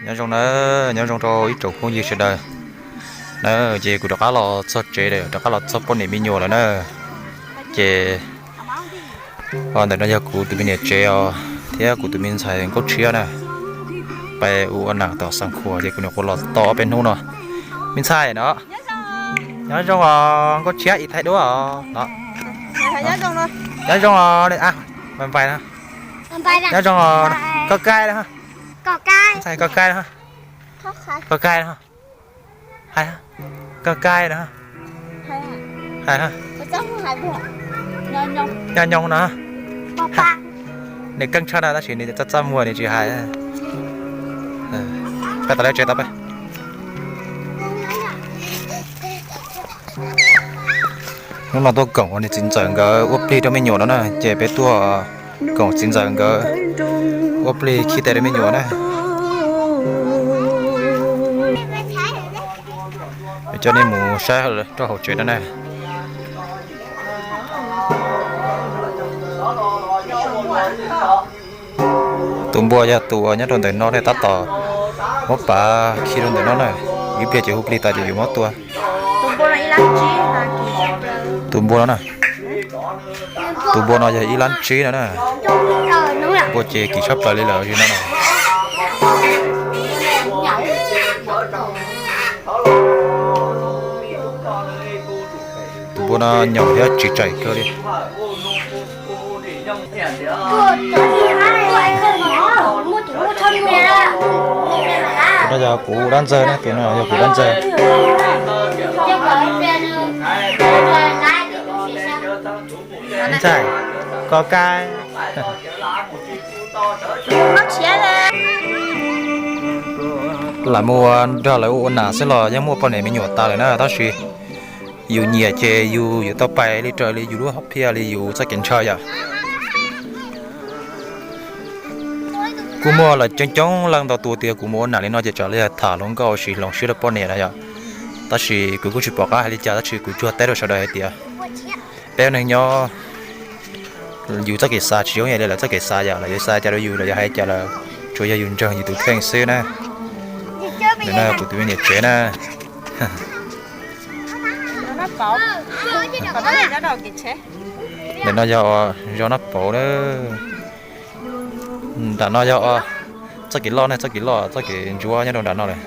Nyob zoo na, nyob zoo rau ib tsoom phooj ywg sawv daws na. Ces kuv rov qab los txog tsev lawm, rov qab los txog poj niam me nyuam lawm na. Ces ntawm no yog kuv tus me niam tsev os, thiab kuv tus me ntxhais Nkauj Tshiab na. Peb ua ua nam tom Xeev Khuam ces kuv nyuam qhuav los tau ob peb hnub no. Me ntxhais no, nyob zoo os Nkauj Tshiab, ib thaij duab os no. Nyob zoo os, npais npais no. Nyob zoo os, koj kais no. Ntxhais koj kais no. Koj kais no. Hais, koj kais no. Hais, nyob nyoos no. Nws keej tshaj na tab sis nws txaj txaj muag nws tsis hais. Peb tau lawv tsev tau peb. Hnub no tuaj koom nws txiv ntxawm nkawd ua plig rau me nyuam no na, ces peb tuaj koom txiv ntxawm nkawd ua plig khi tes rau me nyuam na. Coj nej mus saib rau hauv tsev no na. Tus npua yog tus nyob rau ntawm no ne, tab tom muab pav khi rau ntawm no na. Ib pliag ces hu plig tas ces yuav muab tua. Tus npua no na, tus npua no yog ib lab tsib no na. Npua ces kim tshaj plaws li lawm no na. Tus npua no nyaum thiab tsis tsaim kawg li. Tus no yog kuv dab ntxawg na, tus no yog kuv dab ntxawg. Ntxhais, koj kais. Lam mus nrog lawv ua nam xwb los yeej muaj poj niam me nyuam tas lawm na, tab sis yus nyiam ces yus yuav tau pais li raws li yus lub hom phiaj li yus txoj kev ntshaw yom. Kuj muaj lawv coob coob leej ntau tus tias kuv mus ua nam li no ces tsam li tham hluas nkauj sis hloov siab rau poj niam na yom. Tab sis kuv kuj tsis pom qab hais li cas, tab sis kuv tsuas teb rau sawv daws hais tias peb neeg nyob yus txoj kev xav tsis zoo li lawv txoj kev xav yom, lawv yuav xav cas rau yus, lawv yuav hais cas lawm, tsuas yog yus ntseeg yus tus kheej xwb na. Ntawm no kuv tus me niam tsev na. Ntawm no yog zos Nab Pauv na. Nram no yog txoj kev loj ne, txoj kev loj, txoj kev ntsuab nyob rau nram no lawm.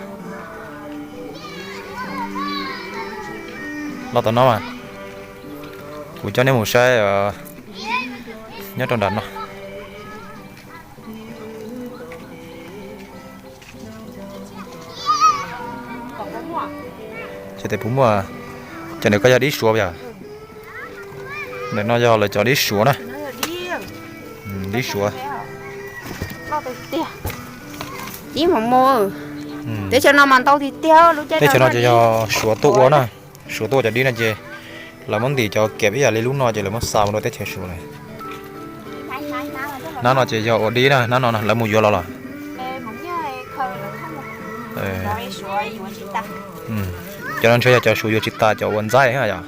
Los tom no mas, kuv coj nej mus saib nyob rau nram no. Ces tes puas muaj, cov ntawm ko yog dib suav yom. Ntawm no yog lawv cov dib suav na. Dib suav. Teb chaws no mas ntau tiag tiag, teb chaws no ces yog suav tuaj ua na. Suav tuaj ua cov dib no ces lawv muab ntim cov kiam ib yam li lub no ces lawv muab xa mus rau teb chaws suav lawm. Hnab no ces yog ua dib na, hnab no lawv mus yuav los los. Cov no ntshe yog cov suav yuav tsis tas, cov ua ntxaib yom.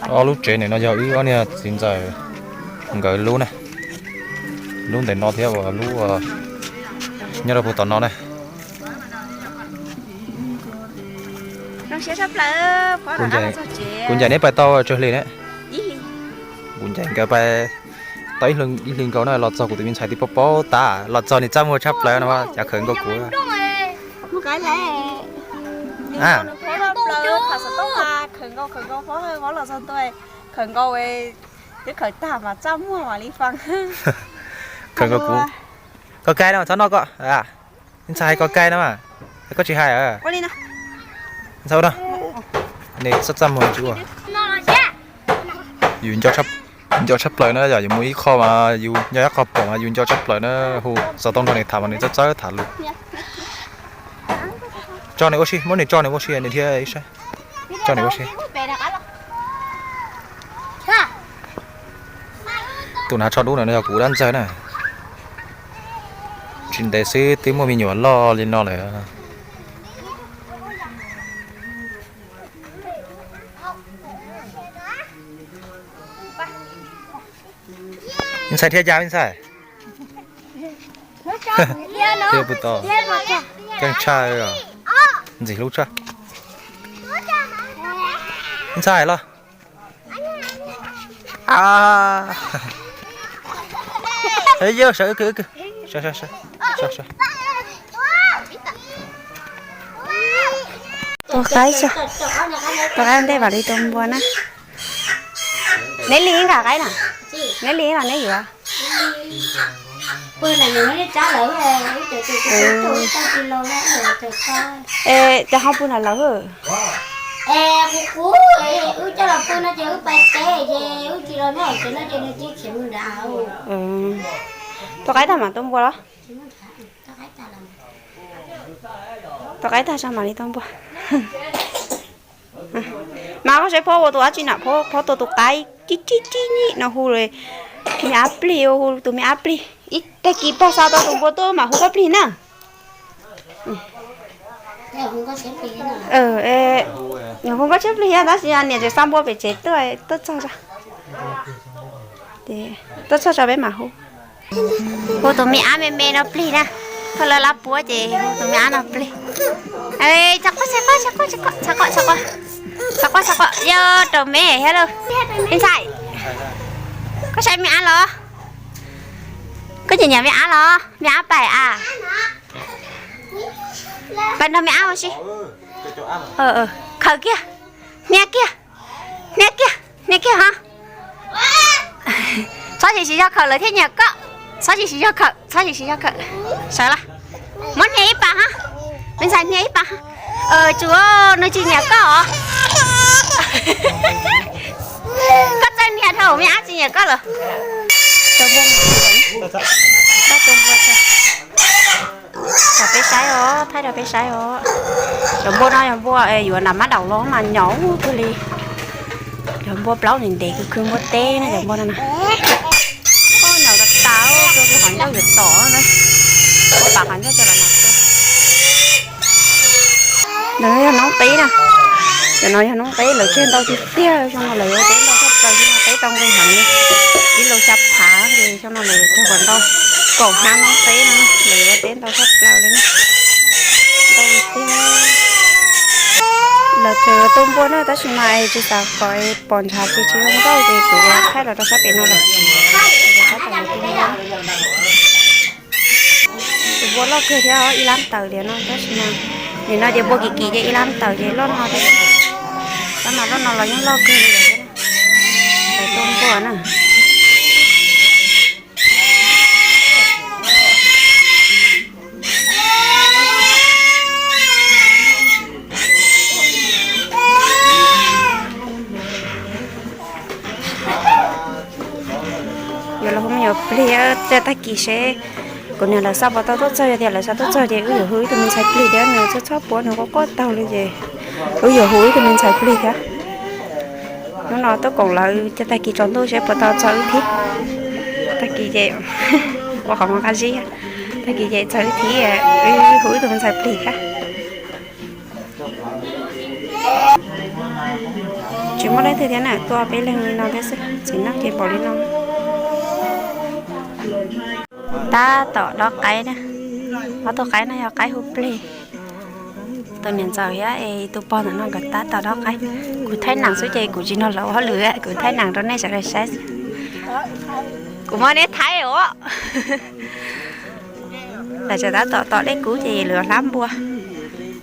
Ob lub tsev ntawm no yog wb ob niag txiv ntxawm nkawd lub na. Lub ntawm no thiab uas lub nyob rau puag tom no na. Kuv ncaim neb pais tau tsawg hlis na? Kuv ncaim nkawd pais tau ib hlis nkaus na, los txog kuv tus me ntxhais twb paub paub tas, los txog nws txaj muag tshaj plaws no, cav khawv nkaus kuv. Khawv nkaus, khawv nkaus kuv. Koj kais no, txhob noj koj. Ntxhais hais koj kais no mas, koj tsis hais. Ntxhais ua no, nws txaj txaj muag tsis ua. Yus nco tshaj plaws na, yog yus mus ib qho mas yus nco ib qho pom mas yus nco tshaj plaws na, hu xov tooj nrog nws tham mas nws txawj txawj tham lus. Tso nws ua si, muab nws tso nws ua si nws thiaj ib sab. Tso nws ua si. Tus hnav tsho dub no yog kuv dab ntxawg na. Tsis ntev xwb twb muaj me nyuam loj li no lawm. Ntxhais dhia cas me ntxhais? Dhia puas tau? Keej tshaj, ntxim hlub tshaj. Ntxhais los. Yog sawv, wb kwv, wb kwv. Sawv, sawv, sawv, sawv, sawv. Tua qaib tso, tua qaib ua ntej mam li tua npua na. Neb li ib nqas qaib na? Neb li ib los neb yuav? Es cov ho pw nram lawv. Tua qaib tag mam tua npua los? Tua qaib tag tso mam li tua npua. Mas koj saib phob ua tus dab tsi na, phob tua tus qaib cib cib cib nyim no hu li. Me ab plig, hu tus me ab plig. Ib tag kis pog xa tau tus npua tuaj mam hu koj plig na. Hu nkauj tshiab plig thiab tab sis niam tseem xa npua pem tsev tuaj, tuaj txog, tuaj txog tso peb mam hu. Hu tus me ab me me no plig na. Koj lawv lab puab ces hu tus me ab no plig. Txhob quaj, txhob quaj, txhob quaj, txhob quaj, txhob quaj, txhob quaj, yog rau me thiab lauj. Me ntxhais, koj saib me ab los? Koj nyiam nyiam me ab los? Me ab pais a? Pais nrog me ab ua si. Khaws kiag, hnia kiag, hnia kiag, hnia kiag ho. Txhob tsis siv zog khawm lawv thiaj nyiam koj. Txhob tsis siv zog khawm, txhob tsis siv zog khawm. Sawv los. Muab hnia ib pas ho. Me ntxhais hnia ib pas ho. Tsuas nws tsis nyiam koj os. Koj txawj hnia dhau me ab tsis nyiam koj lawm. Thaij rau peb saib os, thaij rau peb saib os. Cov npua no yog npua yuav nram mab daum los mas nyaum kawg li. Cov npua plaub ntev ntev kawg, khwv npua teb na cov npua no na. Nyaum tas tas, tua qhov ncauj yuav tom na. Ua pam qhov ncauj coj los mas tua. Ntawm no yog noob qib na. Ntawm no yog noob qib, lawv cog ntau tiag tiag, xyoo no lawv yuav teb ntau tshaj plaws, xyoo no teb tau nqi heev li. Ib lub xya phav ces xyoo no lawv yuav cog kom ntau, kaum hnab noob qib no, lawv yuav teb ntau tshaj plaws li na. Ntau tiag. Lawv tseem yuav tua npua na tab sis mas tsis xav kom pom ntshav ces tsis zoo nkauj ces kuv thaij los rau sab pem no lawm. Tus npua loj kawg thiab, ib lab tawm li no tab sis mas nim no ces npua kim kim ces ib lab tawm ces loj no thiab. Tab mas loj no los yeej loj kawg li lawm thiab. Tus npua na. Yuav los hu me nyuam plig, tag kis seb kuv niam lawv xa puas tau tuaj txog, yog tias lawv xa tuaj txog ces wb yuav hu ib tug me ntxhais plig thiab, nws txhob txhob puab nws quaj quaj taug li ces wb yuav hu ib tug me ntxhais plig thiab. Hnub no tuaj koom lawv, tag kis tsaus ntuj seb puas tau txog wb thiab. Tag kis ces ua qhov muag qab zib, tag kis ces txog wb thiab, wb hu ib tug me ntxhais plig thiab. Tsis muaj leej twg thiab na, tuaj peb leeg li no thiab xwb, txiv neej ces npaum li no. Tab tom dob qaib na, ob tug qaib no yog qaib hu plig. Tus niam ntxawm thiab es tus pog ntawm no nkawd tab tom dob qaib. Kuv thaij nees xwb ces kuv tsis nrog lawv ua hauj lwm, kuv thaij nees rau nej sawv daws saib xwb. Kuv muab neb thaij os. Lawv tseem tab tom tom dej kub ces lawv yuav hlab npua.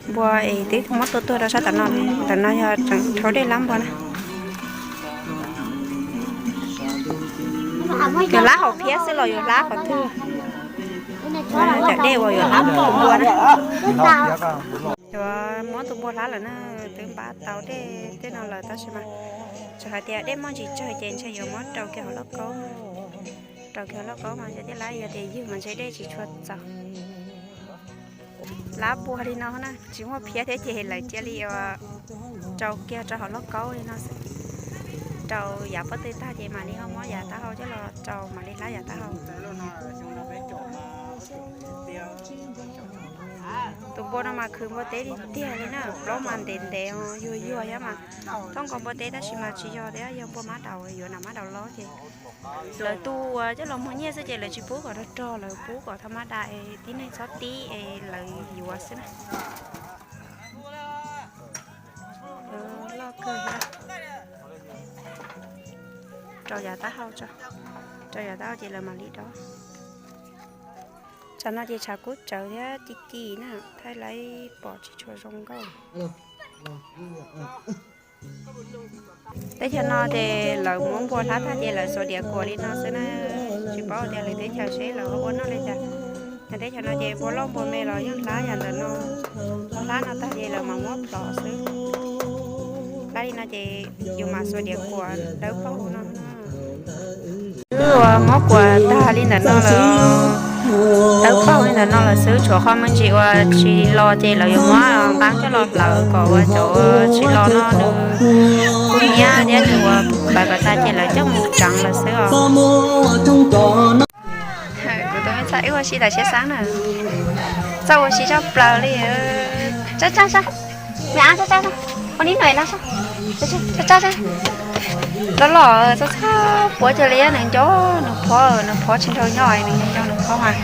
Npua es twb muab tua tuag rau sab tom no, ntawm no yog tseem rhaub dej hlab npua na. Yuav hlab hauv phiab xwb los yuav hlab qhov twg? Cov dej uas yuav hlab npua na. Yuav muab tus npua hlab lawm na, twb npaj tau dej tej no lawm tab sis mas txawm hais tias dej muaj ntsis tsawg ces ntshe yuav muab rau kiag hauv lauj kaub. Rau kiag hauv lauj kaub mas yog tias hlab, yog tias ywg mas ntshe dej tsis tshua txaus. Hlab npua li no na, tsis muaj phiab thiab ces lawv cia li rau kiag rau hauv lauj kaub li no xwb. Rau yav pob tw tag ces mam li ho muab yav taub hau coj los rau, mam li hlab yav taub hau. Tus npua no mas khwv npua teb tiag tiag li na, plaub mas ntev ntev, yuag yuag thiab mas. Thoob nkaus npua teb tab sis mas tsis yog thiab, yog npua mab daum, yuav nram mab daum los ces lawv tu ua coj los muag nyiaj xwb ces lawv tsis pub kom rog rog, lawv pub kom tha mab da es tib neeg txhob tib es lawv yuav xwb na. Loj kawg thiab. Rau yav taub hau tso, rau yav taub hau ces lawv mam li dob. Tshav no ces tshav kub tsawv thiab ci ci na, thaij laib pom tsis tshua zoo nkauj. Teb chaws no ces lawv muab npua hlab tag ces lawv xuas diav kuam li no xwb na. Tsis paub tias lwm teb chaws seb lawv ua noj li cas. Teb chaws no ces npua loj npua me los yeej hlab yam ntawm no. Hlab no tag ces lawv mam muab plhov xwb. Hlab li no ces yus mam xuas diav kuam dawb paug no. Twb ua muab kuam tag li ntawm no lawm, dawb paug li ntawm no lawm xwb, tshuav qhov me ntsis uas tsis los ces lawv yuav muab nqeeb coj los hlawv kom ua cov tsis los no nws kub hnyiab thiab nws ua pawv kom tag ces lawv coj mus tseev lawm xwb os. Kuv tus me ntxhais wb ua si tas siab xeeb na, txawj ua si tshaj plaws li. Tsab tsab tsab, me ab tsab tsab, ua nib nua no, tsab tsab, loj loj txhob txhob puav cuag li nws nco nws phov, nws phov tsis nrog nyob nws nco nws phov mas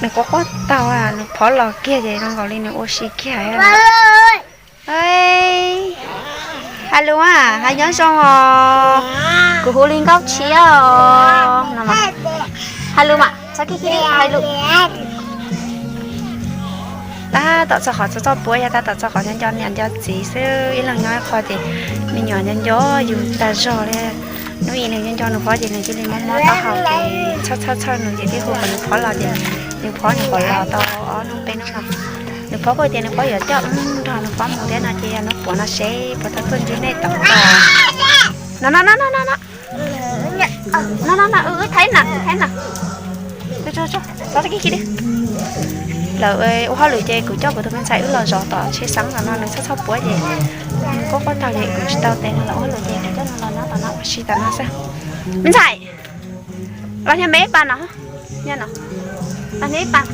nws quaj quaj taug, nws phov los kiag ces zoo nkaus li nws ua si kiag. Hais lus, hais nyob zoo os, kuv hu li Nkauj Tshiab os no. Hais lus mas, txhob kis kis li, hais lus. Tab tom txog qhov txhob txhob puav yog tab tom txog qhov nco nco niam nco txiv xwb, ib leeg nyob ib qho ces me nyuam nco nco yus tag zog li. Hnub ib nws nco nco nws phov ces nws cia li mob mob taub hau ces txhawj txhawj txhawj nws ces twb hu kom nws phov los ces nws phov nws kom los tau ob hnub peb hnub no. Nws phov kuj tias nws paub yuav coj wb nrog nws phov mus thiab no ces yog nws puav no seb puas tau tuaj ntsib nej tom ntej. No no no no no no. No no no, wb thaij na, wb thaij na. Txhob kis kis li. Lawv ua hauj lwm ces kuv coj kuv tus me ntxhais wb los zov tom tsheb xeeb los no nws txhob txhob puav ces nws quaj quaj taug ces kuv tsis tau tes nws los ua hauj lwm ces kuv coj nws los nyob tom no ua si tom no xwb. Me ntxhais, los hnia me ib pas no, hnia no, los hnia ib pas.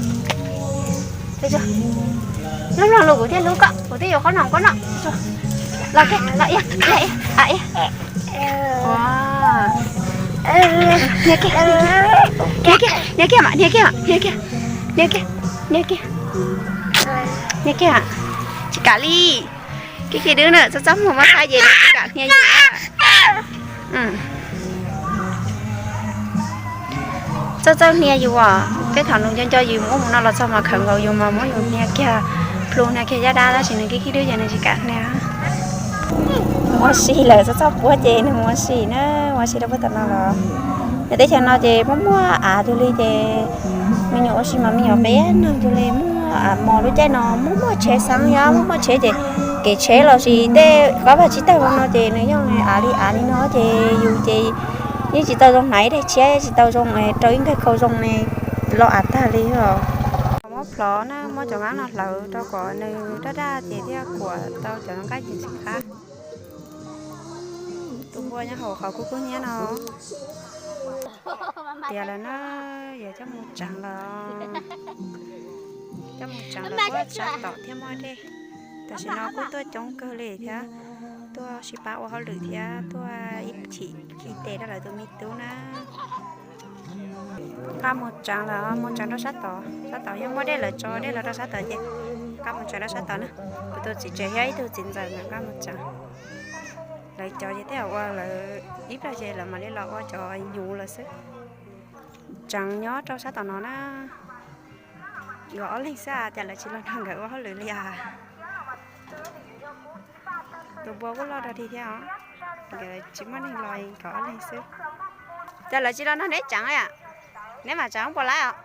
Lub mloog lus kuv thiaj hlub koj, kuv twb yuav qhob noom koj noj. Los kiag, los ia, ia, ia, a ia. Hnia kiag, hnia kiag, hnia kiag mas, hnia kiag mas, hnia kiag, hnia kiag, hnia kiag, hnia kiag, tsis kam li. Kiag kiag dub na, txhob txhob muag muab thaij ces nws tsis kam hnia yus. Txawj txawj hnia yus os, peb thaum nws nco nco yus mus ub mus no los txog mas khawm nkaus yus mas muab yus hnia kiag, plhu hnia kiag caj dab tab sis nws kiag kiag dub ces nws tsis kam hnia. Mus ua si lawm txhob txhob puav ces nws mus ua si na, ua si rau puag tom no los. Nyob teb chaws no ces muaj muaj av dug li ces me nyuam ua si mas me nyuam peb neeg dug li muaj av mos lub caij no muaj muaj tsheb xeeb yog muaj muaj tsheb ces kev tsheb los sis tej qab vaj tsib taug no ces nws yeej av li av li no ces yus ces yeej tsis tau zoo hnav ib daig tshiab tsis tau zoo rau ib nkag khau zoo ne, los av tag li os. Muab plhov na, muab cov nqeeb no hlawv rau kom nws daj daj ces thiaj kuam tau cov nqaij ntxim qab. Tus npua nyob hauv qhov kub kub hnyiab no tiav lawm na, yuav coj mus tseev lawm. Coj mus tseev lawm, kuj tsab tom thiab muaj dej. Tam sim no kuj tuaj coob kawg li thiab, tuaj sib pab ua hauj lwm thiab tuaj ib chim khi tes rau lawv tus me tub na. Nqa mus tseev lawm, mus tseev rau sab tod, sab tod yeej muaj dej lawm, tso dej los rau sab tod ces nqa mus tseev rau sab tod na. Kuv tus txiv tsev thiab ib tug txiv ntxawm nkawd nqa mus tseev. Lawv cov ces tej zaum ua lawv ib pliag ces lawv mam li los ua cov nyuv lawm xwb. Tseev nyob rau sab tom no na. Nkawd ob leeg xwb cas lawv tsis los nrog nkawd ua hauj lwm li as. Tus npua kuj loj dog dig thiab os. Nkawd tsis muaj neeg los nkawd ob leeg xwb. Cas lawv tsis los nrog neb tseev, neb mam tseev puas laib os?